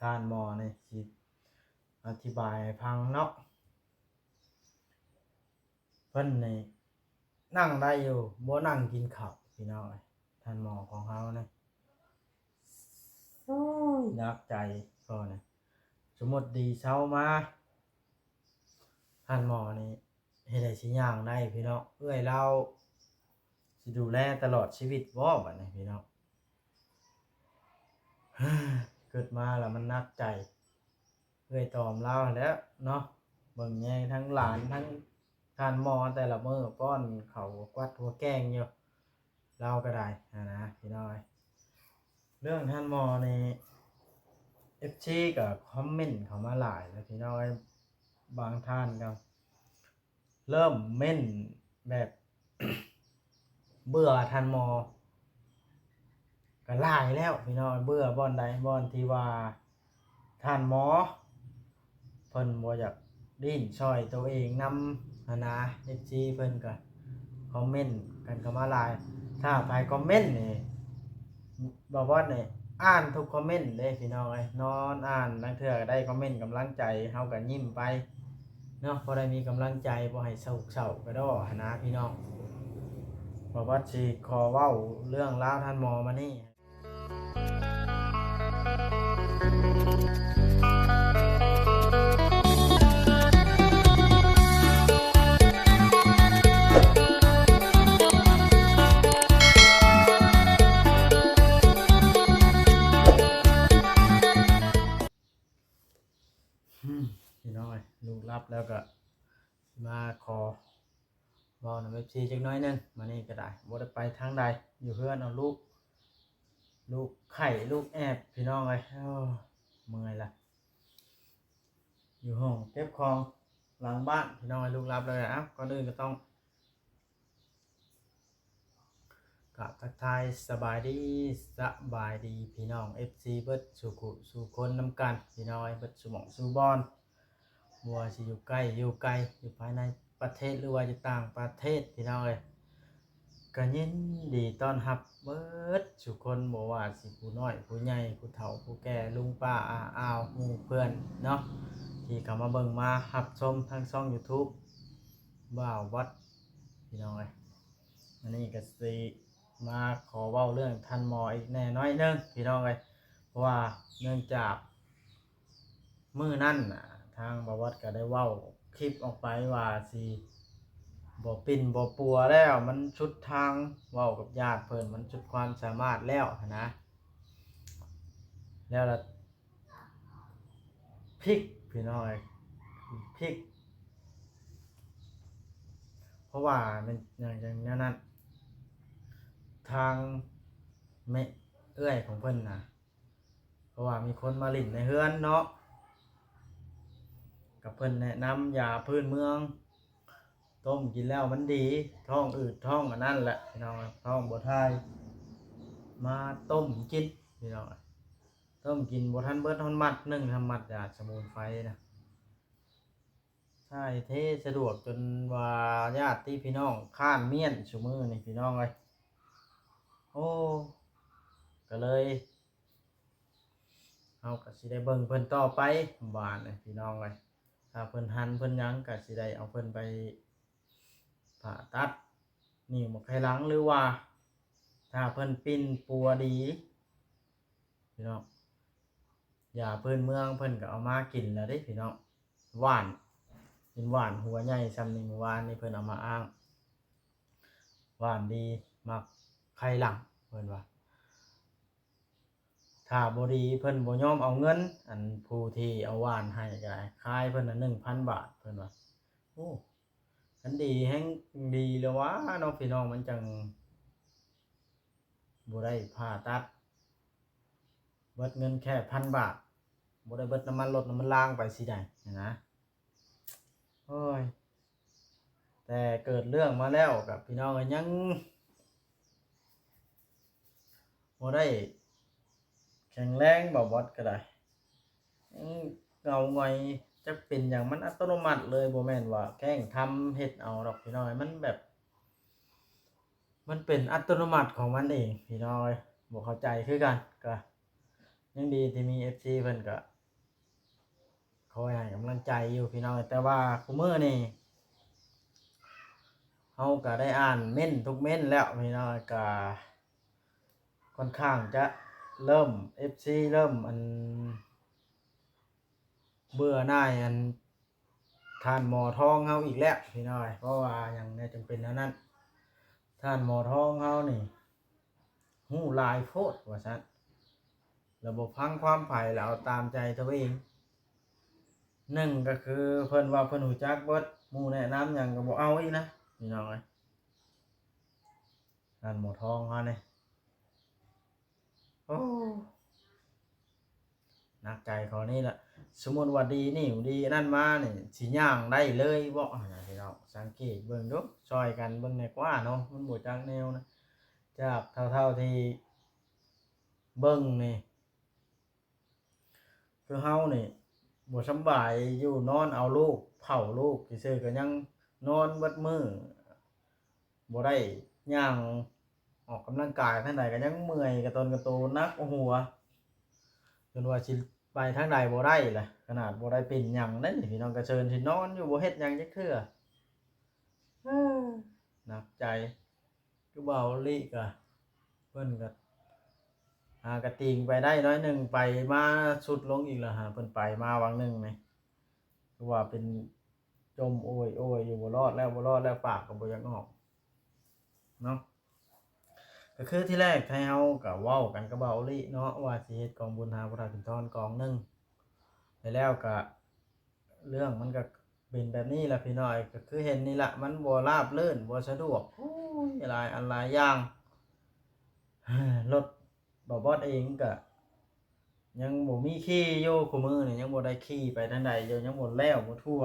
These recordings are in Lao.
ທ່ານໝໍນີ້ຊິອະທິບາຍໃຫ້ຟັງເນາະ. ເພິ່ນນີ້ນັ່ງໄດ້ຢູ່ ບໍ່ນັ່ງກິນເຂົ້າ ພີ່ນ້ອງເອີຍ. ທ່ານໝໍຂອງເຮົານີ້ ໂອ້ຍ ໜັກໃຈກໍນະ. ສົມມຸດດີເຊົາມາ ທ່ານໝໍນີ້ເຮັດໃດຊິຍ່າງໄດ້ພີ່ນ້ອງ. ເອື້ອຍລາວຊິດູແລຕະຫຼອດຊີວິດບໍ່ບັດນີ້ພີ່ນ້ອງ? ເກີດມາແລ້ວມັນໜັກໃຈ ເອື້ອຍຕອມລາວຫັ້ນແຫຼະເນາະ. ເບິ່ງແຍງທັງຫຼານ ທັງທ່ານໝໍແຕ່ລະມື້ ປ້ອນເຂົ້າກວັດຫົວແກງຢູ່ ລາວກໍໄດ້ຫັ້ນນະພີ່ນ້ອງເອີຍ. ເລື່ອງທ່ານໝໍນີ້ ເອັຟຊີ ກໍຄອມເມັນເຂົ້າມາຫຼາຍແລ້ວພີ່ນ້ອງເອີຍ. ບາງທ່ານກໍເລີ່ມເມັນແບບເບື່ອທ່ານໝໍ ກໍຫຼາຍແລ້ວພີ່ນ້ອງ. ເບື່ອບ່ອນໃດ? ບ່ອນທີ່ວ່າທ່ານໝໍເພິ່ນບໍ່ຢາກດີ້ນຊ່ອຍໂຕເອງນຳຫັ້ນນະ. ເອັຟຊີ ເພິ່ນກໍຄອມເມັນກັນເຂົ້າມາຫຼາຍ. ຖ້າໃຜຄອມເມັນນີ້ ບ່າວບອດນີ້ອ່ານທຸກຄອມເມັນເດ້ພີ່ນ້ອງເອີຍ. ນອນອ່ານ ລາງເທື່ອກໍໄດ້ຄອມເມັນກຳລັງໃຈ ເຮົາກໍຍິ້ມໄປເນາະ ພໍໄດ້ມີກຳລັງໃຈ ບໍ່ໃຫ້ໂສກເສົ້າກະດໍ້ຫັ້ນນະພີ່ນ້ອງ. ບ່າວບອດຊິຂໍເວົ້າເລື່ອງລາວທ່ານໝໍມານີ້ ພີ່ນ້ອງເອີຍ ລູກຫຼັບແລ້ວກໍມາຂໍເວົ້ານຳເອັຟຊີຈັກໜ້ອຍໜຶ່ງ. ມື້ນີ້ກໍໄດ້ບໍ່ໄດ້ໄປທາງໃດ ຢູ່ເຮືອນເອົາລູກ ລູກໄຂ້ລູກແອບພີ່ນ້ອງເອີຍ. ໂອ້ ເມື່ອຍລະ ຢູ່ຫ້ອງເກັບຂອງຫຼັງບ້ານພີ່ນ້ອງເອີຍ. ລູກຫຼັບແລ້ວ ເອົ້າ ກ່ອນອື່ນກໍຕ້ອງ ກະທັກທາຍສະບາຍດີ ສະບາຍດີພີ່ນ້ອງເອັຟຊີເບິດສູ່ຜູ້ສູ່ຄົນນຳກັນພີ່ນ້ອງເອີຍ ເບິດສູ່ໝ່ອງສູ່ບ່ອນ ບໍ່ວ່າຊິຢູ່ໃກ້ຢູ່ໄກ ຢູ່ພາຍໃນປະເທດ ຫຼືວ່າຢູ່ຕ່າງປະເທດພີ່ນ້ອງເອີຍ. ກະຍິນດີຕ້ອນຮັບເບິດສູ່ຄົນ ບໍ່ວ່າຊິຜູ້ນ້ອຍຜູ້ໃຫຍ່ ຜູ້ເຖົ້າຜູ້ແກ່ ລຸງປ້າອາອາວ ໝູ່ເພື່ອນເນາະ ທີ່ເຂົ້າມາເບິ່ງມາຮັບຊົມທາງຊ່ອງຢູທູບບ່າວບອດພີ່ນ້ອງເອີຍ. ອັນນີ້ກໍຊິມາຂໍເວົ້າເລື່ອງທ່ານໝໍອີກແດ່ໜ້ອຍໜຶ່ງພີ່ນ້ອງເອີຍ ເພາະວ່າເນື່ອງຈາກມື້ນັ້ນນະ ທາງບ່າວບອດກໍໄດ້ເວົ້າຄລິບອອກໄປວ່າຊິບໍ່ປິ່ນບໍ່ປົວແລ້ວ ມັນສຸດທາງ ເວົ້າກັບຍາດເພິ່ນ ມັນສຸດຄວາມສາມາດແລ້ວຫັ້ນນະ. ແລ້ວລະ ພິກພີ່ນ້ອງເອີຍ ພິກ ເພາະວ່າແມ່ນຫຍັງຈັ່ງແນວນັ້ນ ທາງແມ່ເອື້ອຍຂອງເພິ່ນນະ ເພາະວ່າມີຄົນມາຫຼິ້ນໃນເຮືອນເນາະ ກັບເພິ່ນແນະນຳຢາພື້ນເມືອງ ຕົ້ມກິນແລ້ວມັນດີ ທ້ອງອືດທ້ອງອັນນັ້ນແຫຼະພີ່ນ້ອງ ທ້ອງບໍ່ຖ່າຍ ມາຕົ້ມກິນພີ່ນ້ອງ. ຕົ້ມກິນບໍ່ທັນເບິດຮອດໝັດໜຶ່ງ ທຳໝັດຢາສະໝຸນໄພນະ ຖ່າຍເທສະດວກຈົນວ່າຍາດຕິພີ່ນ້ອງຄ້ານມ້ຽນຊຸມື້ນີ້ພີ່ນ້ອງເອີຍ. ໂອ້ ກໍເລີຍ ເຮົາກໍຊິໄດ້ເບິ່ງເພິ່ນຕໍ່ໄປບາດນີ້ພີ່ນ້ອງເອີຍ. ຖ້າເພິ່ນຫັນເພິ່ນຫຍັງ ກໍຊິໄດ້ເອົາເພິ່ນໄປຜ່າຕັດນິ້ວໝາກໄຂ່ຫຼັງ ຫຼືວ່າຖ້າເພິ່ນປິ່ນປົວດີ ພີ່ນ້ອງ ຢາພື້ນເມືອງເພິ່ນກໍເອົາມາກິນແລ້ວເດ້ພີ່ນ້ອງ. ຫວ່ານ ເປັນຫວ່ານຫົວໃຫຍ່ຊ່ຳນີ້ ມື້ວານນີ້ເພິ່ນເອົາມາອ້າງ ຫວ່ານດີ ໝາກໄຂ່ຫຼັງເພິ່ນວ່າ ຖ້າບໍ່ດີເພິ່ນບໍ່ຍອມເອົາເງິນ ອັນຜູ້ທີ່ເອົາຫວ່ານໃຫ້ກໍຂາຍເພິ່ນນະ ໜຶ່ງພັນບາດ ເພິ່ນວ່າ. ໂອ້ ຄັນດີແຮງດີແລ້ວຫວາເນາະ ພີ່ນ້ອງ ມັນຈັ່ງບໍ່ໄດ້ຜ່າຕັດ ເບິດເງິນແຄ່ພັນບາດ ບໍ່ໄດ້ເບິດນ້ຳມັນລົດນ້ຳມັນລາງໄປຊິໃດຫັ້ນນະ. ໂອ້ຍ ແຕ່ເກີດເລື່ອງມາແລ້ວກໍ ພີ່ນ້ອງເອີຍ ຍັງບໍ່ໄດ້ແຂງແຮງ ບ່າວບອດກໍໄດ້ ຍັງເງົາຫງອຍ ຈັກເປັນຫຍັງ ມັນອັດຕະໂນມັດເລີຍ ບໍ່ແມ່ນວ່າແກ້ງທຳເຮັດເອົາດອກ ພີ່ນ້ອງເອີຍ ມັນແບບ ມັນເປັນອັດຕະໂນມັດຂອງມັນເອງ ພີ່ນ້ອງເອີຍ ບໍ່ເຂົ້າໃຈຄືກັນ. ກໍຍັງດີທີ່ມີເອັຟຊີເພິ່ນກໍ ອຍໃຫ້ກຳລັງໃຈຢູ່ພີ່ນ້ອງ. ແຕ່ວ່າຄູ່ມື້ນີ້ເຮົາກໍໄດ້ອ່ານເມັ້ນທຸກເມັ້ນແລ້ວພີ່ນ້ອງ, ກໍຄ່ອນຂ້າງຈະເລີ່ມ ເອັຟຊີ ເລີ່ມອັນ ເບື່ອໜ່າຍອັນທ່ານໝໍທອງເຮົາອີກແລ້ວພີ່ນ້ອງເອີຍ. ເພາະວ່າຫຍັງແດ່ຈຶ່ງເປັນແນວນັ້ນ? ທ່ານໝໍທອງເຮົານີ້ຮູ້ຫຼາຍໂພດວ່າຊັ້ນ, ແລ້ວບໍ່ຟັງຄວາມໃຜ ແລ້ວເອົາຕາມໃຈຕົວເອງ. ໜຶ່ງກໍຄືເພິ່ນວ່າເພິ່ນຮູ້ຈັກເບິດ, ໝູ່ແນະນຳຫຍັງກໍບໍ່ເອົາອີກນະພີ່ນ້ອງເອີຍ. ທ່ານໝໍທອງເຮົານີ້ ໂອ້ ໜັກໃຈຂໍ້ນີ້ລະ. ສົມມຸດວ່າດີນີ້ ດີອັນນັ້ນມານີ້ ຊິຍ່າງໄດ້ເລີຍບໍ່ຫັ້ນນະພີ່ນ້ອງ? ສັງເກດເບິ່ງດູ, ຊ່ອຍກັນເບິ່ງແດ່ກວ່າເນາະ, ມັນບໍ່ຈັກແນວນະ. ຈາກເທົ່າໆທີ່ເບິ່ງນີ້ ຄືເຮົານີ້ບໍ່ສຳບາຍຢູ່, ນອນເອົາລູກ ເຝົ້າລູກຊື່ໆ ກໍຍັງນອນເບິດມື້, ບໍ່ໄດ້ຍ່າງອອກກຳລັງກາຍທາງໃດ ກໍຍັງເມື່ອຍກະຕົນກະໂຕ ໜັກຫົວ ຈົນວ່າຊິໄປທາງໃດບໍ່ໄດ້ລະ. ຂະໜາດບໍ່ໄດ້ເປັນຫຍັງເດ້ນີ້ ພີ່ນ້ອງ, ກະເຊີນຊິນອນຢູ່ ບໍ່ເຮັດຫຍັງຈັກເທື່ອ. ໜັກໃຈ. ຄືບ່າວລິກະ ເພິ່ນກະຫາກະຕິງໄປໄດ້ໜ້ອຍໜຶ່ງ, ໄປມາຊຸດລົງອີກແລ້ວ. ຫາເພິ່ນໄປມາຫວ່າງໜຶ່ງນີ້ ຄືວ່າເປັນ ຈົ່ມໂອຍໆຢູ່, ບໍ່ລອດແລ້ວ ບໍ່ລອດແລ້ວ, ປາກກໍບໍ່ຢາກອອກເນາະ. ກໍຄືທີແລກໄທເຮົາກໍເວົ້າກັນກັບບ່າວໂອລິເນາະ ວ່າຊິເຮັດກອງບຸນຫາຜູ້ຖາວສຸນທອນກອງໜຶ່ງ, ແລ້ວກໍເລື່ອງມັນກໍເປັນແບບນີ້ລະພີ່ນ້ອງ. ກໍຄືເຫັນນີ້ລະ, ມັນບໍ່ລາບລື່ນ ບໍ່ສະດວກ, ໂອ້ຍ ຫຼາຍອັນຫຼາຍຢ່າງ. ລົດ ບ່າວບອດເອງກະຍັງບໍ່ມີຂີ່ຢູ່, ຄູ່ມື້ນີ້ຍັງບໍ່ໄດ້ຂີ່ໄປທາງໃດຢູ່, ຍັງບໍ່ແລ້ວບໍ່ທົ່ວ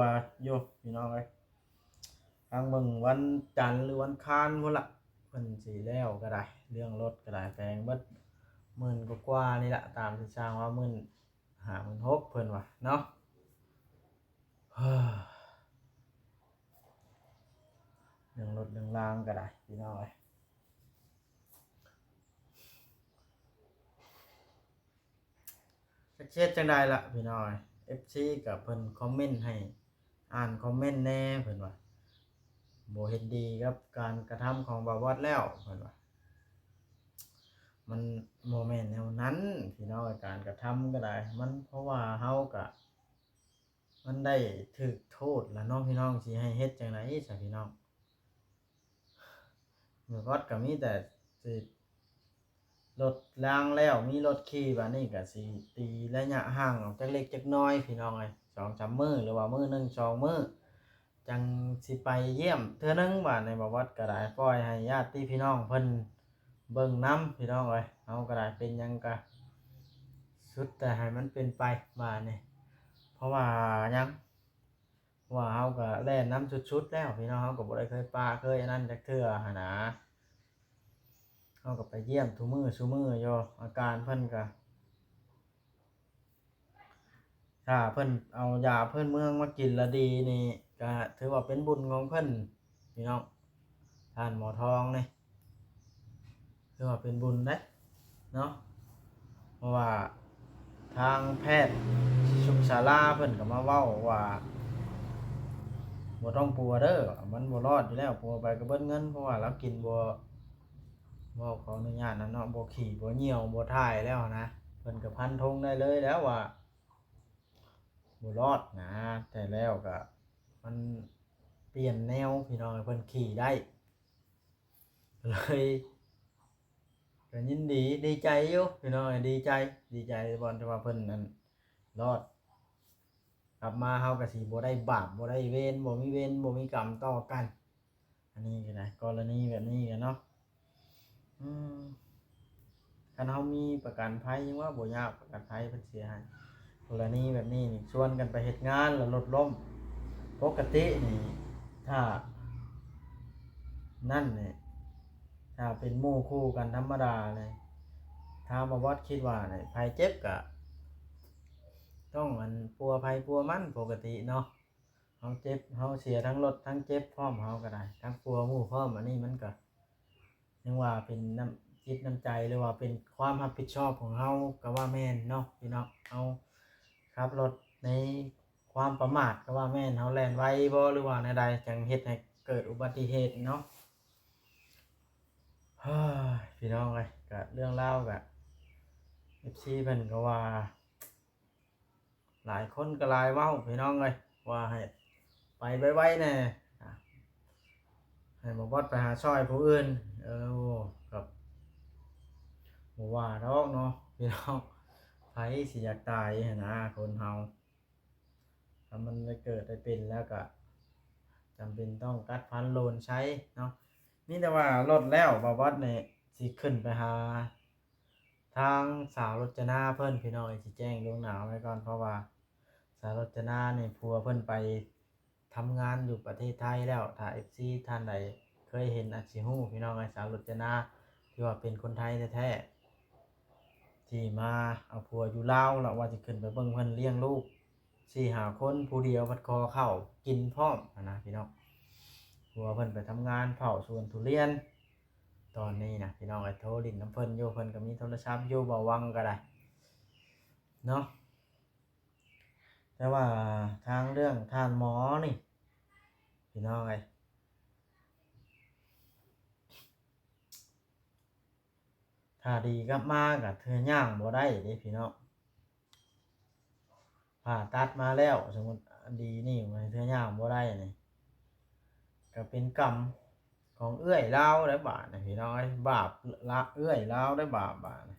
ຢູ່ພີ່ນ້ອງເອີຍ. ທາງເບິ່ງວັນຈັນຫຼືວັນຄານພຸ້ນລະ ເພິ່ນຊິແລ້ວກໍໄດ້, ເລື່ອງລົດກໍໄດ້ ແພງເບິດໝື່ນກວ່າໆນີ້ລະ, ຕາມທີ່ຊ່າງວ່າໝື່ນຫ້າ ໝື່ນຫົກ ເພິ່ນວ່າເນາະ. ເລື່ອງລົດເລື່ອງລາງກໍໄດ້ພີ່ນ້ອງເອີຍ. ຈັກຊິເຮັດຈັ່ງໃດລະພີ່ນ້ອງເອີຍ, ເອັຟຊີ ກໍເພິ່ນຄອມເມັນໃຫ້ ອ່ານຄອມເມັນແດ່ ເພິ່ນວ່າບໍ່ເຫັນດີກັບການກະທຳຂອງບ່າວບອດແລ້ວ ເພິ່ນວ່າ. ມັນບໍ່ແມ່ນແນວນັ້ນພີ່ນ້ອງເອີຍ, ການກະທຳກໍໄດ້ ມັນ ເພາະວ່າເຮົາກະ ມັນໄດ້ຖືກໂທດລະເນາະພີ່ນ້ອງ, ຊິໃຫ້ເຮັດຈັ່ງໃດຊະພີ່ນ້ອງ? ໝູ່ກອດກໍມີແຕ່ຊິລົດລາງແລ້ວ ມີລົດຂີ່, ບາດນີ້ກໍຊິຕີໄລຍະຫ່າງອອກຈັກເລັກຈັກນ້ອຍພີ່ນ້ອງເອີຍ, ສອງສາມມື້ ຫຼືວ່າມື້ໜຶ່ງສອງມື້ ຈັ່ງຊິໄປຢ້ຽມເທື່ອໜຶ່ງ. ບາດນີ້ບ່າວບອດກໍໄດ້ປ່ອຍໃຫ້ຍາດຕິພີ່ນ້ອງເພິ່ນເບິ່ງນຳພີ່ນ້ອງເອີຍ, ເຮົາກໍໄດ້ເປັນຫຍັງກໍສຸດແຕ່ໃຫ້ມັນເປັນໄປບາດນີ້. ເພາະວ່າຫຍັງ? ເພາະວ່າເຮົາກໍແລ່ນນຳສຸດໆແລ້ວພີ່ນ້ອງ, ເຮົາກໍບໍ່ໄດ້ເຄີຍປະເຄີຍອັນນັ້ນຈັກເທື່ອຫັ້ນນາ. ເຮົາກໍໄປຢ້ຽມທຸມື້ຊຸມື້ຢູ່, ອາການເພິ່ນກໍ ຖ້າເພິ່ນເອົາຢາພື້ນເມືອງມາກິນລະດີນີ້ ກໍຖືວ່າເປັນບຸນຂອງເພິ່ນພີ່ນ້ອງ. ທ່ານໝໍທອງນີ້ ຖືວ່າເປັນບຸນເດ້ເນາະ, ເພາະວ່າທາງແພດສຸກສາລາເພິ່ນກໍມາເວົ້າວ່າ ບໍ່ຕ້ອງປົວເດີ, ມັນບໍ່ລອດຢູ່ແລ້ວ, ປົວໄປກໍເບິດເງິນ, ເພາະວ່າລາວກິນບໍ່ ເວົ້າຂໍອະນຸຍາດນຳເນາະ, ບໍ່ຂີ້ບໍ່ຍ່ຽວບໍ່ຖ່າຍແລ້ວນະ, ເພິ່ນກໍຟັນທົງໄດ້ເລີຍແລ້ວວ່າບໍ່ລອດນະ. ແຕ່ແລ້ວກໍມັນປ່ຽນແນວພີ່ນ້ອງ, ເພິ່ນຂີ່ໄດ້ ເລີຍ ກໍຍິນດີ ດີໃຈຢູ່ພີ່ນ້ອງ, ດີໃຈ ດີໃຈບ່ອນທີ່ວ່າເພິ່ນນັ້ນລອດ. ກັບມາເຮົາກໍຊິບໍ່ໄດ້ບາບ ບໍ່ໄດ້ເວນ ບໍ່ມີເວນບໍ່ມີກຳຕໍ່ກັນ. ອັນນີ້ກໍໄດ້ ກໍລະນີແບບນີ້ກໍເນາະ ອືມ ຄັນເຮົາມີປະກັນໄພ ຍັງວ່າບໍ່ຍາກ ປະກັນໄພເພິ່ນເສຍໃຫ້. ກໍລະນີແບບນີ້ນີ້ ຊວນກັນໄປເຮັດງານແລ້ວລົດລົ້ມ, ປົກກະຕິນີ້ ຖ້ານັ້ນນີ້ ຖ້າເປັນໝູ່ຄູ່ກັນທຳມະດານີ້ ຖ້າບໍ່ບອດຄິດວ່ານີ້ ໃຜເຈັບກະ ຕ້ອງອັນ ປົວໃຜປົວມັນປົກກະຕິເນາະ. ເຮົາເຈັບ ເຮົາເສຍທັງລົດ ທັງເຈັບພ້ອມ ເຮົາກໍໄດ້ ທັງປົວໝູ່ພ້ອມ. ອັນນີ້ມັນກໍຍັງວ່າເປັນນ້ຳຈິດນ້ຳໃຈ ຫຼືວ່າເປັນຄວາມຮັບຜິດຊອບຂອງເຮົາກໍວ່າແມ່ນເນາະ ພີ່ນ້ອງ. ເຮົາຂັບລົດໃນ ຄວາມປະໝາດກໍວ່າແມ່ນ ເຮົາແລ່ນໄວບໍ່ ຫຼືວ່າແນວໃດ ຈັ່ງເຮັດໃຫ້ເກີດອຸບັດຕິເຫດເນາະ. ເຮີ້ຍ ພີ່ນ້ອງເອີຍ ກະເລື່ອງລາວກະ ເອັຟຊີ ເພິ່ນກໍວ່າ ຫຼາຍຄົນກໍຫຼາຍເວົ້າ ພີ່ນ້ອງເອີຍ ວ່າໃຫ້ໄປໄວໆແດ່ ອາ ໃຫ້ໝໍບອດໄປຫາຊ່ອຍຜູ້ອື່ນ. ເອີ ກໍບໍ່ວ່າດອກເນາະ ພີ່ນ້ອງ ໃຜຊິຢາກຕາຍຫັ້ນນະ ຄົນເຮົາ ຖ້າມັນໄດ້ເກີດໄດ້ເປັນແລ້ວກໍຈຳເປັນຕ້ອງກັດຟັນໂລນໃຊ້ເນາະ. ມີແຕ່ວ່າລົດແລ້ວ ບ່າວບອດນີ້ຊິຂຶ້ນໄປຫາທາງສາວລົດຈະນາເພິ່ນ ພີ່ນ້ອງເອີຍ ຊິແຈ້ງລ່ວງໜ້າໄວ້ກ່ອນ ເພາະວ່າສາວລົດຈະນານີ້ ຜົວເພິ່ນໄປທຳງານຢູ່ປະເທດໄທແລ້ວ. ຖ້າ ເອັຟຊີ ທ່ານໃດເຄີຍເຫັນອາດຊິຮູ້ ພີ່ນ້ອງເອີຍ ສາວລົດຈະນາທີ່ວ່າເປັນຄົນໄທແທ້ໆ ທີ່ມາເອົາຜົວຢູ່ລາວ ແລ້ວວ່າຊິຂຶ້ນໄປເບິ່ງເພິ່ນລ້ຽງລູກ ສີ່ຫ້າຄົນ ຜູ້ດຽວພັດຂໍເຂົ້າກິນພ້ອມຫັ້ນນະ ພີ່ນ້ອງ. ຜົວເພິ່ນໄປທຳງານເຝົ້າສວນທຸລຽນ ຕອນນີ້ນະ ພີ່ນ້ອງເອີຍ ໂທຫຼິ້ນນຳເພິ່ນຢູ່ ເພິ່ນກໍມີໂທລະສັບຢູ່ ເວົ້າຫຍັງກໍໄດ້ເນາະ. ແຕ່ວ່າທາງເລື່ອງທ່ານໝໍນີ້ ພີ່ນ້ອງເອີຍ ຖ້າດີກັບມາກໍເທື່ອຍ່າງບໍ່ໄດ້ເດ້ ພີ່ນ້ອງ. ຜ່າຕັດມາແລ້ວ ສົມມຸດດີນີ້ ເທື່ອຍ່າງບໍ່ໄດ້ນີ້ ກໍເປັນກຳຂອງເອື້ອຍລາວໄດ໋ບາດນີ້ ພີ່ນ້ອງເອີຍ. ບາບລະເອື້ອຍລາວໄດ໋ບາບ ບາດນີ້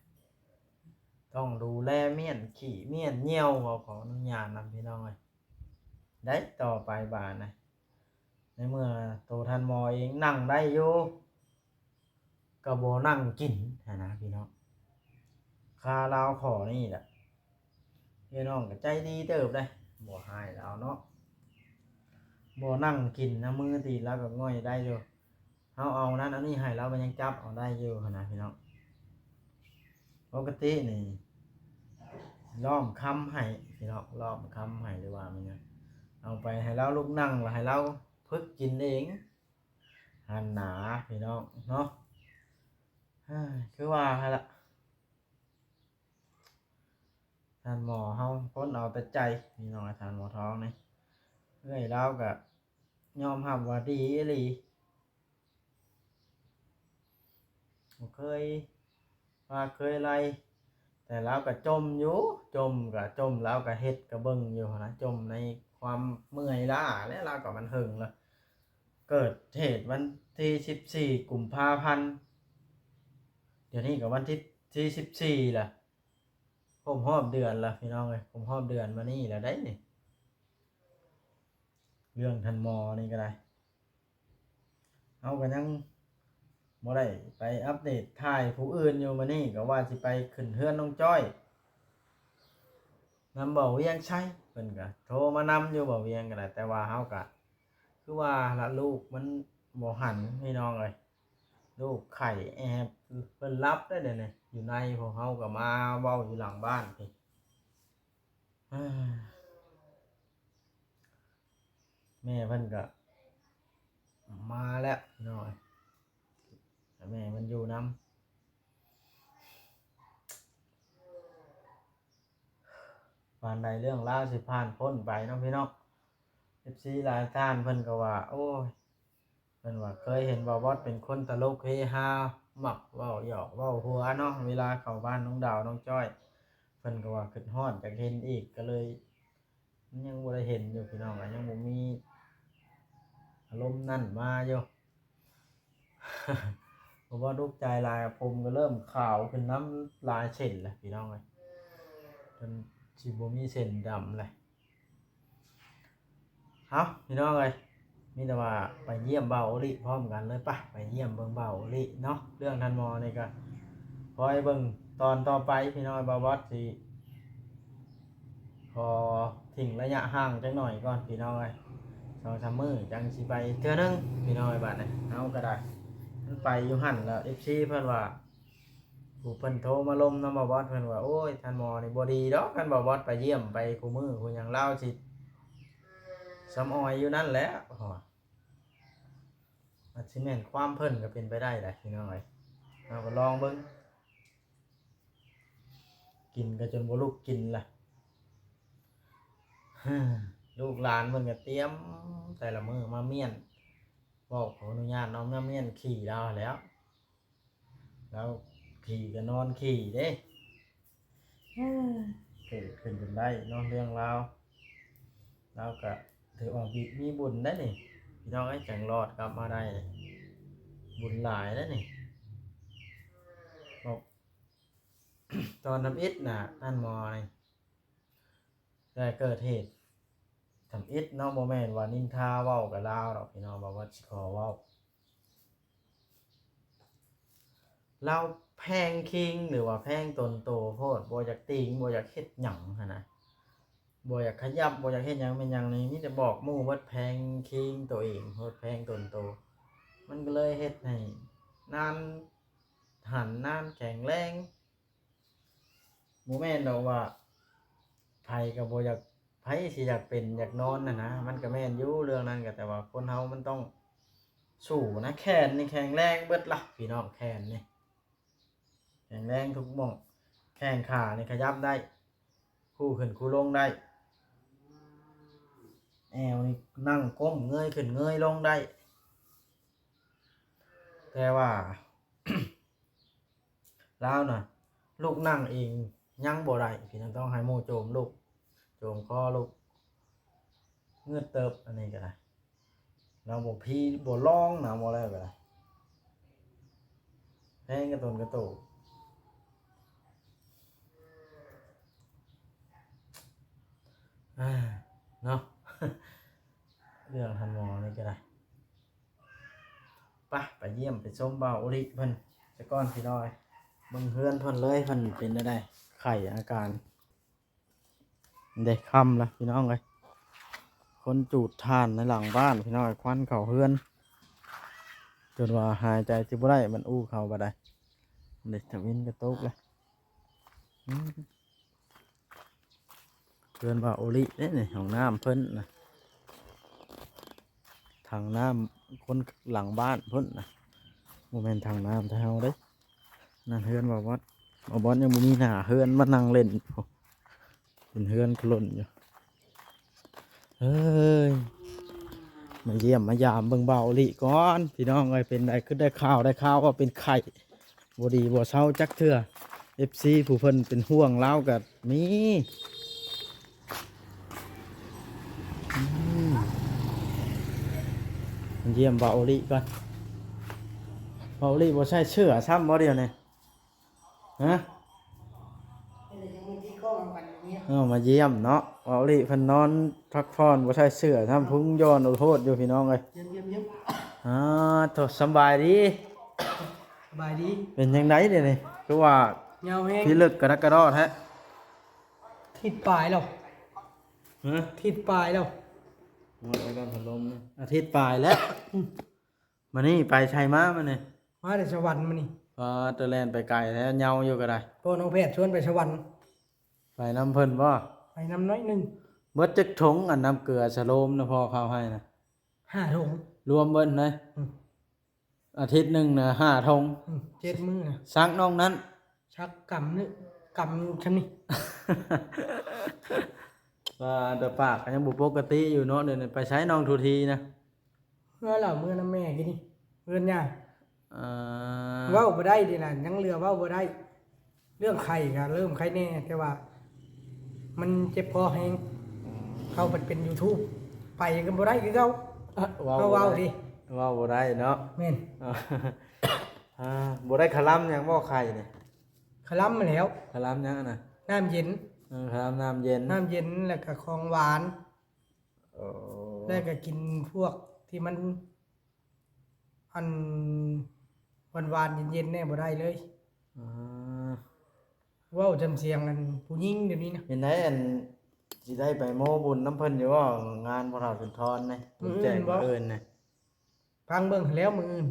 ຕ້ອງດູແລມ້ຽນຂີ້ມ້ຽນຍ່ຽວ. ຂໍ ຂໍອະນຸຍາດນຳ ພີ່ນ້ອງເອີຍ ໄດ້ຕໍ່ໄປບາດນີ້ ໃນເມື່ອໂຕທ່ານໝໍເອງນັ່ງໄດ້ຢູ່ ກໍບໍ່ນັ່ງກິນຫັ້ນນະ ພີ່ນ້ອງ. ຄາລາວຂໍນີ້ແຫຼະ ພີ່ນ້ອງກໍໃຈດີເຕີບເດ້ ບໍ່ຮ້າຍລາວເນາະ ບໍ່ນັ່ງກິນນະ ມືຕີນລາວກໍງ່ອຍໄດ້ຢູ່. ເຮົາເອົານັ້ນເອົານີ້ໃຫ້ລາວ ມັນຍັງຈັບເອົາໄດ້ຢູ່ຫັ້ນນະ ພີ່ນ້ອງ. ປົກກະຕິນີ້ລ້ອມຄຳໃຫ້ ພີ່ນ້ອງ ລ້ອມຄຳໃຫ້ ຫຼືວ່າມັນຫຍັງ ເອົາໄປໃຫ້ລາວລຸກນັ່ງ ແລ້ວໃຫ້ລາວຝຶກກິນເອງຫັ້ນນາ ພີ່ນ້ອງເນາະ. ຄືວ່າຫັ້ນລະ ທ່ານໝໍເຮົາຄົນເອົາແຕ່ໃຈ ພີ່ນ້ອງ ທ່ານໝໍທອງນີ້ ເອື້ອຍລາວກໍຍອມຮັບວ່າດີອີ່ຫຼີ ບໍ່ເຄີຍວ່າເຄີຍໄລ່ ແຕ່ລາວກໍຈົ່ມຢູ່ ຈົ່ມກໍຈົ່ມ ລາວກໍເຮັດກໍເບິ່ງຢູ່ຫັ້ນນະ ຈົ່ມໃນຄວາມເມື່ອຍລ້າ ແລະ ລາວກໍມັນເຫິງລະ ເກີດເຫດວັນທີສິບສີ່ ກຸມພາພັນ ດຽວນີ້ກໍວັນທີ ທີສິບສີ່ລະ ຄົບຮອບເດືອນລະ ພີ່ນ້ອງເອີຍ ຄົບຮອບເດືອນມານີ້ລະໄດ໋ນີ້ ເລື່ອງທ່ານໝໍນີ້ກໍໄດ້ ເຮົາກໍຍັງບໍ່ໄດ້ໄປອັບເດດຖ່າຍຜູ້ອື່ນຢູ່. ມື້ນີ້ກໍວ່າຊິໄປຂຶ້ນເຮືອນນ້ອງຈ້ອຍ ນຳເບົາວຽງໄຊ ເພິ່ນກໍໂທມານຳຢູ່ ເບົາວຽງກໍໄດ້ ແຕ່ວ່າເຮົາກໍຄືວ່າລະ ລູກມັນບໍ່ຫັນ ພີ່ນ້ອງເອີຍ ລູກໄຂ້ແອບ ເພິ່ນຫຼັບໄດ້ເດນີ້ ຢູ່ໃນ ພວກເຮົາກໍມາເວົ້າຢູ່ຫຼັງບ້ານພີ້. ແມ່ເພິ່ນກໍມາແລ້ວ ພີ່ນ້ອງເອີຍ ແມ່ມັນຢູ່ນຳ. ປານໃດເລື່ອງລາວຊິຜ່ານພົ້ນໄປເນາະ ພີ່ນ້ອງ. ເອັຟຊີຫຼາຍທ່ານເພິ່ນກໍວ່າ ໂອ້ຍ ເພິ່ນວ່າເຄີຍເຫັນບ່າວບອດເປັນຄົນຕະຫຼົກເຮຮາ ມັກເວົ້າຫຍອກເວົ້າຫົວເນາະ ເວລາເຂົ້າບ້ານນ້ອງດາວ ນ້ອງຈ້ອຍ ເພິ່ນກໍວ່າຄິດຮອດຢາກເຫັນອີກ ກໍເລີຍ ຍັງບໍ່ໄດ້ເຫັນຢູ່ ພີ່ນ້ອງ ກໍຍັງບໍ່ມີອາລົມນັ້ນມາຢູ່. ເພາະວ່າທຸກໃຈຫຼາຍ ຜົມກໍເລີ່ມຂາວຂຶ້ນນຳຫຼາຍເສັ້ນແລ້ວ ພີ່ນ້ອງເອີຍ ຈົນຊິບໍ່ມີເສັ້ນດຳແລ້ວ. ເອົ້າ ພີ່ນ້ອງເອີຍ ມີແຕ່ວ່າໄປຢ້ຽມບ່າວໂອລິພ້ອມກັນເລີຍ. ປະ ໄປຢ້ຽມເບິ່ງບ່າວໂອລິເນາະ. ເລື່ອງທ່ານໝໍນີ້ກໍ ຄອຍເບິ່ງຕອນຕໍ່ໄປ ພີ່ນ້ອງເອີຍ. ບ່າວບອດຊິຂໍຖິ້ມໄລຍະຫ່າງຈັກໜ້ອຍກ່ອນ ພີ່ນ້ອງເອີຍ ສອງສາມມື້ຈັ່ງຊິໄປເທື່ອໜຶ່ງ ພີ່ນ້ອງເອີຍ. ບາດນີ້ເຮົາກໍໄດ້ ມັນໄປຢູ່ຫັ້ນແລ້ວ ເອັຟຊີເພິ່ນວ່າ ຜູ້ເພິ່ນໂທມາລົມນຳບ່າວບອດ ເພິ່ນວ່າ ໂອ້ຍ ທ່ານໝໍນີ້ບໍ່ດີດອກ ຄັນບ່າວບອດໄປຢ້ຽມໄປຄູ່ມື້ຄູ່ຫຍັງ ລາວຊິສຳອອຍຢູ່ນັ້ນແຫຼະ. ອາດຊິແມ່ນຄວາມເພິ່ນກໍເປັນໄປໄດ້ແຫຼະ ພີ່ນ້ອງເອີຍ. ເຮົາກໍລອງເບິ່ງ ກິນກໍຈົນບໍ່ລຸກກິນລະ. ລູກຫຼານເພິ່ນກໍຕຽມແຕ່ລະມື້ມາມ້ຽນ ເວົ້າຂໍອະນຸຍາດເນາະ ມາມ້ຽນຂີ້ລາວຫັ້ນແຫຼ້ວ. ລາວຂີ້ກໍນອນຂີ້ເດ້ ເອີ ເກີດຂຶ້ນຈົນໄດ້ເນາະເລື່ອງລາວ. ລາວກໍຖືວ່າມີ ມີບຸນໄດ໋ນີ້ ພີ່ນ້ອງເອີຍ ຈັ່ງລອດກັບມາໄດ້ ບຸນຫຼາຍໄດ໋ນີ້. ເວົ້າ ຕອນທຳອິດນະ ທ່ານໝໍນີ້ ແຕ່ເກີດເຫດທຳອິດເນາະ ບໍ່ແມ່ນວ່ານິນທາເວົ້າກັບລາວດອກພີ່ນ້ອງ ວ່າ ວ່າຊິຂໍເວົ້າ ລາວແພງຄີງ ຫຼືວ່າແພງຕົນໂຕໂພດ ບໍ່ຢາກຕີງ ບໍ່ຢາກເຮັດຫຍັງຫັ້ນນະ ບໍ່ຢາກຂະຫຍັບ ບໍ່ຢາກເຮັດຫຍັງແມ່ນຫຍັງນີ້ ມີແຕ່ບອກໝູ່ເບິດ ແພງຄີງໂຕເອງໂພດ ແພງຕົນໂຕ ມັນກໍເລີຍເຮັດໃຫ້ນານຫັນ ນານແຂງແຮງ. ບໍ່ແມ່ນດອກວ່າໃຜກໍບໍ່ຢາກ ໃຜຊິຢາກເປັນຢາກນອນຫັ້ນນະ ມັນກໍແມ່ນຢູ່ເລື່ອງນັ້ນກໍ ແຕ່ວ່າຄົນເຮົາມັນຕ້ອງສູ້ນະ. ແຂນນີ້ແຂງແຮງເບິດລະພີ່ນ້ອງ ແຂນນີ້ແຂງແຮງທຸກໝ່ອງ ແຂ້ງຂານີ້ຂະຫຍັບໄດ້ ຄູ່ຂຶ້ນຄູ່ລົງໄດ້ ແອວນີ້ນັ່ງກົ້ມເງີຍຂຶ້ນເງີຍລົງໄດ້ ແຕ່ວ່າ ລາວນະ ລຸກນັ່ງເອງຍັງບໍ່ໄດ້ ພີ່ນ້ອງ ຕ້ອງໃຫ້ໝູ່ໂຈມລຸກ ໂຈມຄໍລຸກ ງຶດເຕີບ ອັນນີ້ກໍໄດ້ ລາວບໍ່ພີບໍ່ລອງນະ ບໍ່ແລ້ວກໍໄດ້ ແພງກະຕົນກະໂຕ ເນາະ ເລື່ອງທ່ານໝໍນີ້ກໍໄດ້. ໄປ ໄປຢ້ຽມໄປຊົມບ່າວໂອລິເພິ່ນສະກ່ອນພີ່ນ້ອງເອີຍ ເບິ່ງເຮືອນເພິ່ນເລີຍ ເພິ່ນເປັນແນວໃດ ໄຂ້ອາການ ເດ້ ຄ່ຳລະພີ່ນ້ອງເອີຍ ຄົນຈູດຖ່ານໃນຫຼັງບ້ານພີ່ນ້ອງເອີຍ ຄວັນເຂົ້າເຮືອນ ຈົນວ່າຫາຍໃຈຊິບໍ່ໄດ້ ມັນອູ້ເຂົ້າບາດໃດ ເດ້ ຕາເວັນກໍຕົກລະ ອືມ. ເຮືອນບ່າວໂອລິເດ້ນີ້ ຫ້ອງນ້ຳເພິ່ນນະ ຖັງນ້ຳຄົນຫຼັງບ້ານພຸ້ນນະ ບໍ່ແມ່ນຖັງນ້ຳແຕ່ເຮົາເດ້ ນັ້ນເຮືອນບ່າວບອດ ບ່າວບອດຍັງບໍ່ມີໜ້າເຮືອນ ມານັ່ງເລ່ນ ເປັນເຮືອນໂຄລນຢູ່. ເອີຍ ມາຢ້ຽມມາຢາມເບິ່ງບ່າວໂອລິກ່ອນ ພີ່ນ້ອງເອີຍ ເປັນໃດ ຄືໄດ້ຂ່າວ ໄດ້ຂ່າວວ່າເປັນໄຂ້ ບໍ່ດີບໍ່ເຊົາຈັກເທື່ອ ເອັຟຊີ ຜູ້ເພິ່ນເປັນຫ່ວງລາວກໍມີ. ອືມ ມາຢ້ຽມບ່າວໂອລິກ່ອນ ບ່າວໂອລິບໍ່ໃສ່ເສື້ອຊ້ຳບໍ່ດຽວນີ້? ຮະ? ເອີ ມາຢ້ຽມເນາະ ບ່າວໂອລິເພິ່ນນອນພັກຜ່ອນ ບໍ່ໃສ່ເສື້ອຊ້ຳ ພຸງຍ້ອນໂອໂທດຢູ່ ພີ່ນ້ອງເອີຍ. ຢ້ຽມໆໆ ອາ ໂທ້ ສຳບາຍດີ. ສະບາຍດີ. ເປັນຈັ່ງໃດດຽວນີ້ ຄືວ່າ ຍາວແຮງ ພິລຶກກະດັກກະດໍ້ແທ້. ທິດປາຍແລ້ວ. ຮະ? ທິດປາຍແລ້ວ. ເອົາໄວ້ກ່ອນ ພັດລົມນະ ອາທິດປາຍແລ້ວ. ອືມ ມື້ນີ້ໄປໃສມາມື້ນີ້? ມາແຕ່ສະຫວັນມື້ນີ້. ປາດ ແລ່ນໄປໄກແທ້ ເຍົາຢູ່ກໍໄດ້. ພໍ່ນ້ອງແພດຊວນໄປສະຫວັນ. ໄປນຳເພິ່ນບໍ່? ໄປນຳໜ້ອຍໜຶ່ງ. ເບິດຈັກຖົງ ອັນນ້ຳເກືອສະໂລມນະ ພໍ່ເຂົາໃຫ້ນະ? ຫ້າຖົງ. ລວມເບິດນະ? ອືມ ອາທິດໜຶ່ງນະ ຫ້າຖົງ. ອືມ ເຈັດມື້ນະ. ຊັກນອກນັ້ນ? ຊັກກຳໜຶ່ງ ກຳຊ່ຳນີ້. ວ່າແຕ່ປາກກໍຍັງບໍ່ປົກກະຕິຢູ່ເນາະ ດຽວນີ້ໄປໃສນ້ອງທູທີນະ? ເມືອລາວ ເມືອນຳແມ່ກິນນີ້ ເຮືອນຍ່າ. ເອີ ເວົ້າບໍ່ໄດ້ເດລະ ຍັງເຫຼືອເວົ້າບໍ່ໄດ້. ເລື່ອງໄຂ້ກໍເລີ່ມໄຂ້ແນ່ ແຕ່ວ່າມັນເຈັບຄໍແຮງ. ເຮົາບັດເປັນຢູທູບ ໄປກໍບໍ່ໄດ້ຄືເກົ່າ. ເວົ້າ ເຮົາເວົ້າ ບໍ່ໄດ້ ຕິ ເວົ້າບໍ່ໄດ້ເນາະ. ແມ່ນ. ອາ ບໍ່ໄດ້ຄະລຳຫຍັງບໍ່ໄຂ້ນີ້? ຄະລຳຫັ້ນແຫຼ້ວ. ຄະລຳຫຍັງຫັ້ນນະ? ນ້ຳເຢັນ. ເອີ ຄະລຳນ້ຳເຢັນ. ນ້ຳເຢັນ ແລ້ວກໍຂອງຫວານ. ໂອ້ ແລ້ວກໍກິນພວກທີ່ມັນ ອັນ ຫວານໆ ເຢັນໆ ແດ່ບໍ່ໄດ້ເລີຍ. ອາ ເວົ້າຈຳສຽງອັນຜູ້ຍິງດຽວນີ້ນະ. ເປັນໃດ ອັນ ຊິໄດ້ໄປໂມບຸນນຳເພິ່ນຢູ່ບໍ່? ງານພໍ່ເຖົ້າສຸນທອນນີ້ ບຸນແຈກມື້ອື່ນບໍ່? ມື້ອື່ນນະ ຟັງເບິ່ງແລ້ວມື້ອື່ນ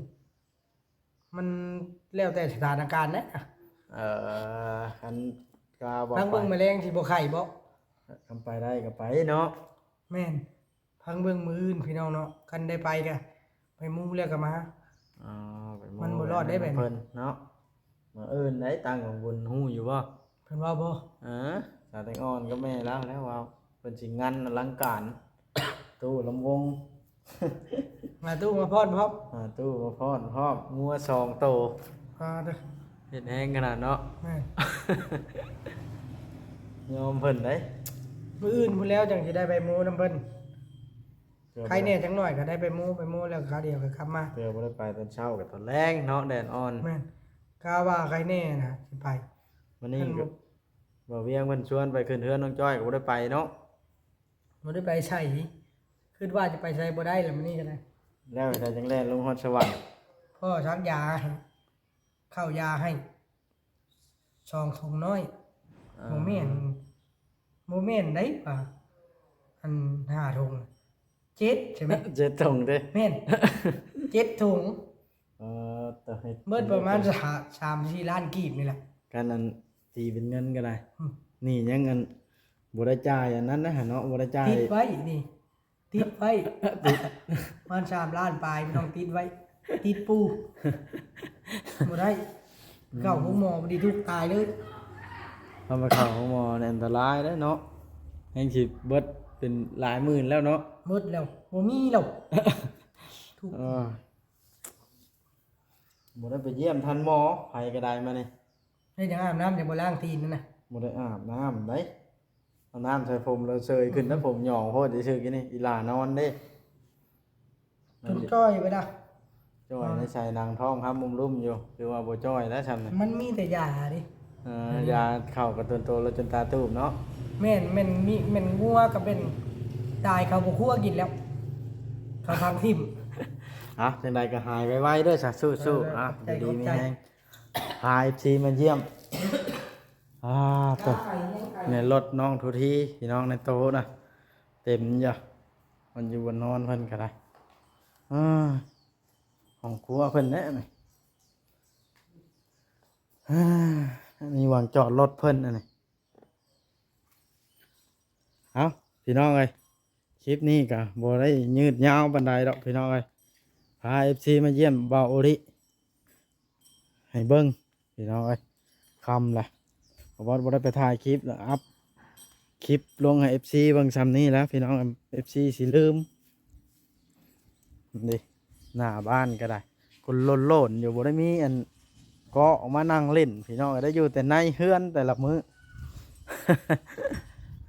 ມັນແລ້ວແຕ່ສະຖານະການເດ້. ເອີ ຄັນກະວ່າ ຟັງເບິ່ງ ໄປ ມື້ແລງຊິບໍ່ໄຂ້ບໍ່? ຄັນໄປໄດ້ກໍໄປເນາະ. ແມ່ນ. ຟັງເບິ່ງມື້ອື່ນພີ່ນ້ອງເນາະ ຄັນໄດ້ໄປກະໄປໝູ່ແລ້ວກະມາ. ອໍ ໄປໝູ່ ມັນບໍ່ລອດໄດ້ແບບນີ້ ເພິ່ນເນາະ. ມື້ອື່ນໄດ້ຕັ້ງຂອງບຸນ ຮູ້ຢູ່ບໍ່? ເພິ່ນເວົ້າບໍ່? ເອີ ສາວແຕງອ່ອນກັບແມ່ລາວແລ້ວເວົ້າ ເພິ່ນຊິງານອະລັງການ. ຕູ້ລຳວົງ ຫາຕູ້ມາຟ້ອນພ້ອມ ຫາຕູ້ມາຟ້ອນພ້ອມ ງົວສອງໂຕ ອ່າເດີ ເຮັດແຮງຂະໜາດເນາະ ແມ່ນ ຍອມເພິ່ນເດ້ ມື້ອື່ນພຸ້ນແລ້ວຈັ່ງຊິໄດ້ໄປໂມນຳເພິ່ນ ເທື່ອ ໃຄແນ່ຈັກໜ້ອຍກໍໄດ້ໄປໂມ ໄປໂມແລ້ວຄາວດຽວກໍກັບມາ ເທື່ອບໍ່ໄດ້ໄປຕອນເຊົ້າກໍຕອນແລງເນາະ ແດດອ່ອນ ແມ່ນ ກະວ່າໃຄແນ່ນະ ຊິໄປ ມື້ນີ້ ຄັນ ກໍ ບໍ່ ບ່າວວຽງເພິ່ນຊວນໄປຂຶ້ນເຮືອນນ້ອງຈ້ອຍກໍບໍ່ໄດ້ໄປເນາະ ບໍ່ໄດ້ໄປໃສ ຄິດວ່າຈະໄປໃສບໍ່ໄດ້ລະມື້ນີ້ກໍໄດ້ ແລ້ວເຮັດໃດຈັ່ງແລ່ນລົງຮອດສະຫວັນ ພໍ່ສັກຢາໃຫ້ ເຂົ້າຢາໃຫ້ສອງຖົງນ້ອຍ ອ່າ ບໍ່ແມ່ນ ບໍ່ແມ່ນໄດ໋ວ່າ ອັນຫ້າຖົງ ເຈັດໃຊ່ໄໝ? ເຈັດຖົງເດ້ ແມ່ນ ເຈັດຖົງ ເອີ ເບິດປະມານສາມສີ່ລ້ານກີບນີ້ແຫຼະ ຄັນອັນຕີເປັນເງິນກໍໄດ້ ອືມ ນີ້ຍັງອັນບໍ່ໄດ້ຈ່າຍອັນນັ້ນນະເນາະ ບໍ່ໄດ້ຈ່າຍ ຕິດໄວ້ນີ້ ຕິດໄວ້ ຕິດ ປະມານສາມລ້ານປາຍ ພີ່ນ້ອງ ຕິດໄວ້ ຕິດປູ ບໍ່ໄດ້ ອືມ ເຂົ້າໂຮງໝໍບໍ່ດີ ທຸກຕາຍເລີຍ ເຂົ້າໄປເຂົ້າໂຮງໝໍນີ້ອັນຕະລາຍເດ້ເນາະ ແຮ່ງຊິເບິດເປັນຫຼາຍໝື່ນແລ້ວເນາະ ໝົດແລ້ວ ບໍ່ມີແລ້ວ ທຸກ ເອີ ບໍ່ໄດ້ໄປຢ້ຽມທ່ານໝໍ ໃຜກໍໄດ້ມານີ້ ເຮັດຫຍັງອາບນ້ຳ ຍັງບໍ່ລ້າງຕີນນັ້ນນະ ບໍ່ໄດ້ອາບນ້ຳໃດ ເອົານ້ຳໃສ່ຜົມແລ້ວເຊີຍຂຶ້ນ ອືມ ແລ້ວຜົມຫຍອງໂພດຊື່ໆ ນີ້ ອີ່ຫຼ້ານອນເດ້ ຈົນຈ່ອຍໄປລະ ຈ່ອຍ ອ່າ ໃນໃສ່ໜັງທ້ອງຫຳລຸ້ມໆຢູ່ ຖືວ່າບໍ່ຈ່ອຍແລ້ວຊ່ຳນີ້ ມັນມີແຕ່ຢາເດ້ ເອີ ເອີ ຢາເຂົ້າກັບຕົນໂຕແລ້ວຈົນຕາຕູບເນາະ ແມ່ນ ແມ່ນມີ ແມ່ນງົວກໍເປັນຕາຍ ເຂົາບໍ່ຄົວກິນແລ້ວ ເຂົາທຳຖິ້ມ ເອົາ ຈັ່ງໃດກໍຫາຍໄວໆເດີຊະ ສູ້ໆ ເອີ ເອົາ ຂອບໃຈ ຢູ່ດີມີແຮງ ພາເອັຟຊີມາຢ້ຽມ ອ່າ ໂຕ ໃນລົດນ້ອງທຸທີ ພີ່ນ້ອງ ໃນໂຕນະ ເຕັມຢູ່ ມັນຢູ່ບ່ອນນອນເພິ່ນກໍໄດ້ ອ່າ ຫ້ອງຄົວເພິ່ນແຫຼະນີ້ ອ່າ ອັນນີ້ຫວ່າງຈອດລົດເພິ່ນອັນນີ້ ເອົ້າ ພີ່ນ້ອງເອີຍ ຄລິບນີ້ກໍບໍ່ໄດ້ຍືດຍາວປານໃດດອກ ພີ່ນ້ອງເອີຍ ພາເອັຟຊີມາຢ້ຽມບ່າວໂອລິ ໃຫ້ເບິ່ງ ພີ່ນ້ອງເອີຍ ຄ່ຳລະ ບໍ່ ບໍ່ໄດ້ໄປຖ່າຍຄລິບລະ ອັບຄລິບລົງໃຫ້ເອັຟຊີເບິ່ງຊ່ຳນີ້ລະ ພີ່ນ້ອງ ເອັຟຊີຊິລືມ ນີ້ ໜ້າບ້ານກໍໄດ້ ຄົນໂລ້ນໆຢູ່ ບໍ່ໄດ້ມີອັນເກາະອອກມານັ່ງຫຼິ້ນ ພີ່ນ້ອງເອີຍ ໄດ້ຢູ່ແຕ່ໃນເຮືອນແຕ່ລະມື້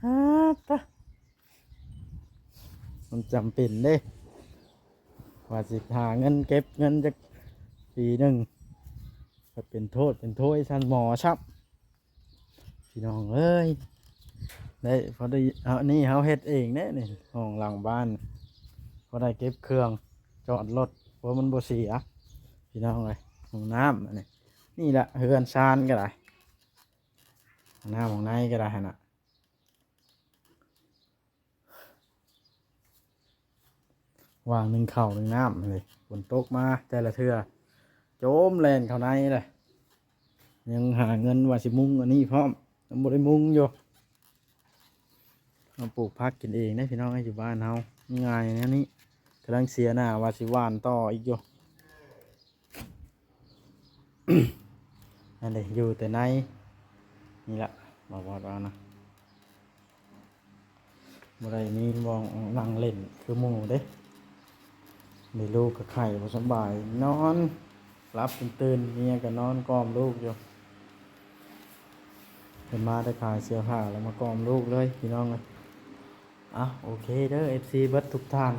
ອາ ຕະ ມັນຈຳເປັນເດ້ ວ່າຊິຫາເງິນເກັບເງິນຈັກປີໜຶ່ງ ກໍເປັນໂທດເປັນໂທຍຊັ້ນໝໍຊ້ຳ ພີ່ນ້ອງເອີຍ ໄດ້ ພໍໄດ້ ອັນນີ້ເຮົາເຮັດເອງເດ້ນີ້ ຫ້ອງຫຼັງບ້ານ ພໍໄດ້ເກັບເຄື່ອງຈອດລົດ ເພາະມັນບໍ່ເສຍ ພີ່ນ້ອງເອີຍ ຫ້ອງນ້ຳອັນນີ້ ນີ້ລະເຮືອນຊານກໍໄດ້ ຫ້ອງນ້ຳຫ້ອງໃນກໍໄດ້ຫັ້ນນະ ວ່າງໜຶ່ງເຂົ້າໜຶ່ງນ້ຳເລີຍ ຝົນຕົກມາແຕ່ລະເທື່ອ ໂຈມແລ່ນເຂົ້າໃນເລີຍ ຍັງຫາເງິນວ່າຊິມຸງອັນນີ້ພ້ອມ ຍັງບໍ່ໄດ້ມຸງຢູ່ ເຮົາປູກຜັກກິນເອງເດ້ພີ່ນ້ອງເອີຍ ຢູ່ບ້ານເຮົາງ່າຍແນວນີ້ ກຳລັງເສຍໜ້າວ່າຊິຫວ່ານຕໍ່ອີກຢູ່ ອັນນີ້ຢູ່ແຕ່ໃນນີ້ລະ ບໍ່ ບໍ່ວ່ານະ ບໍ່ໄດ້ມີບ່ອນນັ່ງຫຼິ້ນຄືໝູ່ເດ້ ມີລູກກໍໄຂ້ບໍ່ສະບາຍ ນອນຫຼັບຈົນຕື່ນ ເມຍກໍນອນກອມລູກຢູ່ ເພິ່ນມາແຕ່ຂາຍເສື້ອຜ້າແລ້ວມາກອມລູກເລີຍ ພີ່ນ້ອງເອີຍ ອ່ະ ໂອເຄເດີ ເອັຟຊີເບິດທຸກທ່ານ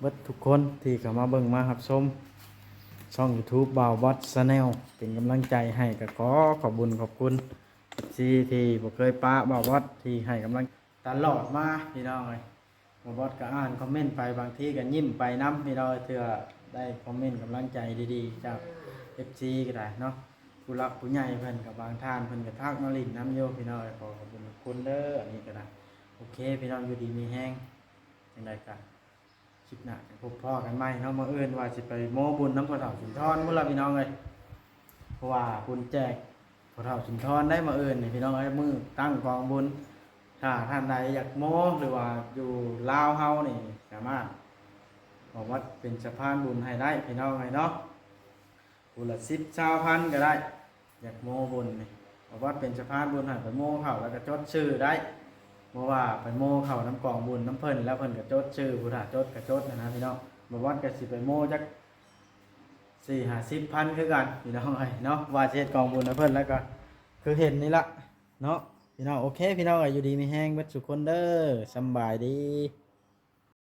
ເບິດທຸກຄົນທີ່ເຂົ້າມາເບິ່ງມາຮັບຊົມຊ່ອງຢູທູບບ່າວບອດຊາແນລ ເປັນກຳລັງໃຈໃຫ້ ກໍຂໍຂອບບຸນຂອບຄຸນເອັຟຊີທີ່ບໍ່ເຄີຍປະບ່າວບອດ ທີ່ໃຫ້ກຳລັງຕະຫຼອດມາ ພີ່ນ້ອງເອີຍ ບ່າວບອດກໍອ່ານຄອມເມັນໄປ ບາງທີກໍຍິ້ມໄປນຳ ພີ່ນ້ອງເອີຍ ເທື່ອໄດ້ຄອມເມັນກຳລັງໃຈດີໆ ຈາກເອັຟຊີກໍໄດ້ເນາະ ຜູ້ຫຼັກຜູ້ໃຫຍ່ເພິ່ນກໍ ບາງທ່ານເພິ່ນກໍທັກມາຫຼິ້ນນຳຢູ່ ພີ່ນ້ອງເອີຍ ຂໍຂອບຄຸນຂອບຄຸນເດີ ອັນນີ້ກໍໄດ້ ໂອເຄ ພີ່ນ້ອງ ຢູ່ດີມີແຮງ ຈັ່ງໃດກໍ ຄລິບໜ້າຈັ່ງພົບພໍ້ກັນໃໝ່ເນາະ ມື້ອື່ນວ່າຊິໄປໂມບຸນນຳພໍ່ເຖົ້າສຸນທອນພຸ້ນລະພີ່ນ້ອງເອີຍ ເພາະວ່າບຸນແຈກພໍ່ເຖົ້າສຸນທອນໄດ້ມື້ອື່ນນີ້ພີ່ນ້ອງເອີຍ ມື້ຕັ້ງກອງບຸນ ຖ້າທ່ານໃດຢາກໂມ ຫຼືວ່າຢູ່ລາວເຮົານີ້ ສາມາດເອົາວັດເປັນສະພານບຸນໃຫ້ໄດ້ພີ່ນ້ອງເອີຍເນາະ. ຜູ້ລະສິບ ຊາວພັນກໍໄດ້ ຢາກໂມບຸນນີ້ ເອົາບັດເປັນສະພານບຸນໃຫ້ໄປໂມເຂົ້າ ແລ້ວກໍຈົດຊື່ໄດ້ ບໍ່ວ່າໄປໂມ້ເຂົ້ານຳກອງບຸນນຳເພິ່ນ ແລ້ວເພິ່ນກໍຈົດຊື່ ຜູ້ຖ້າຈົດກໍຈົດນະພີ່ນ້ອງ. ບໍ່ບອດກໍຊິໄປໂມ້ຈັກສີ່ຫ້າສິບພັນຄືກັນພີ່ນ້ອງເອີຍເນາະ ວ່າຊິເຮັດກອງບຸນໃຫ້ເພິ່ນ ແລ້ວກໍຄືເຫັນນີ້ລະເນາະພີ່ນ້ອງ. ໂອເຄພີ່ນ້ອງເອີຍ ຢູ່ດີມີແຮງເບິດສູ່ຄົນເດີ ສຳບາຍດີ.